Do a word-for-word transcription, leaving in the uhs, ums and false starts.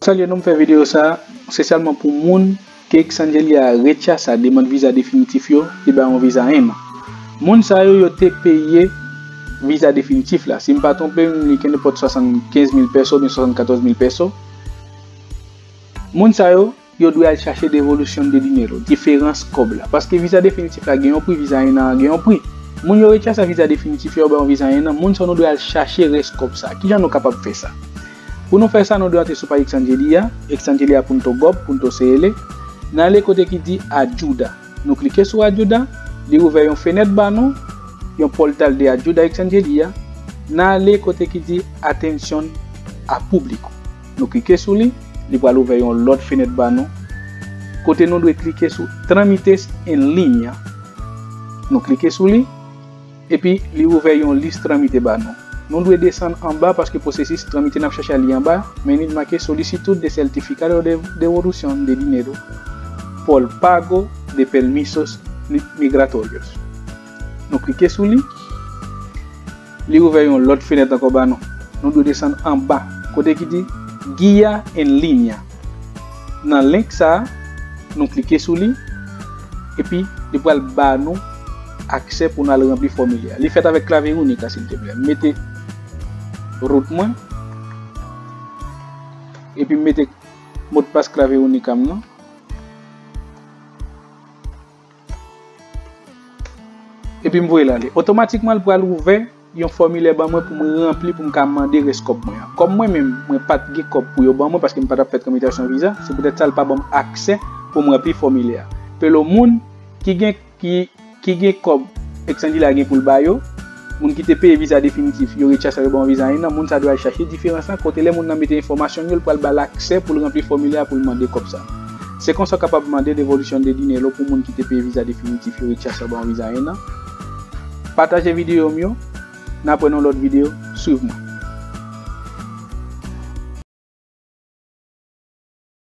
Salye nou, m fè videyo sa a espesyalman pou moun ke Exangelia retyasa demann viza definitif yo, li ba yo yon viza en an. Moun sa yo, yo te peye viza definitif la. Si m pa twonpe m, li kenenpòt swasannkenz mil peso oubyen swasannkatòz mil peso. Moun sa yo, yo dwe al chache devolution de dinero, diferans kòb la. Paske viza definitif la gen yon pri, viza en an an gen yon pri. Moun yo retyasa viza definitif yo, yo ba yo viza en an, moun sa yo nou dwe al chache rès kòb sa. Kijan nou kapab fè sa? Pou nou fè sa, nou dwe antre sou paj Exangelia, exangelia punto gov punto cl. N ale kote ki di Ayuda. Nou klike sou Ayuda, li ouvè yon fenèt ba nou, yon pòtal de Ayuda Exangelia. N ale kote ki di Atención a Público. Nou klike sou li, li pral ouvè yon lòt fenèt ba nou, kote nou dwe klike sou Trámites en Línea. Nou klike sou li, epi li ouvè yon lis tranmite ba nou. Nou dwe desann anba paske pwosesis tranmite n ap chache a li anba, men li make Solicitud de Certificado de Devolución de Dinero por Pago de Permisos Migratorios. Nou klike sou li, li ouvè yon lòt fenèt ankò ba nou. Nou dwe desann anba, kote ki di Guía en Línea. Nan link sa a, nou klike sou li, epi li pral ba nou aksè pou nou al ranpli fòmilè a. Li fèt avèk Clave Única, silteplè. M mete rout mwen, epi m mete modpas Clave Única m nan. Epi m voye l ale. Otomatikman, l pral ouvè yon fòmilè ban mwen pou mwen ranpli pou m ka mande rès kòb mwen an. Kòm mwen menm, mwen pa t gen kòb pou yo ban mwen paske m pa t ap fè tramitasyon viza, se poutèt sa l pa ban m aksè pou m ranpli fòmilè a. Pelo moun ki gen, ki, ki gen kòb Exangelia gen pou l ba yo, moun ki te peye viza definitif, yo retyasa yo ba yo viza en an, moun sa dwe al chache diferans lan, kote lè moun nan mete enfòmasyon l yo, l pral ba l aksè pou l ranpli fòmilè a pou l mande kòb sa. Se konsa w kapab mande devolution de dinero pou moun ki te peye viza definitif yo retyasa yo ba yo viza en an. Pataje videyo m yo, n ap wè nan lòt videyo, swiv mwen.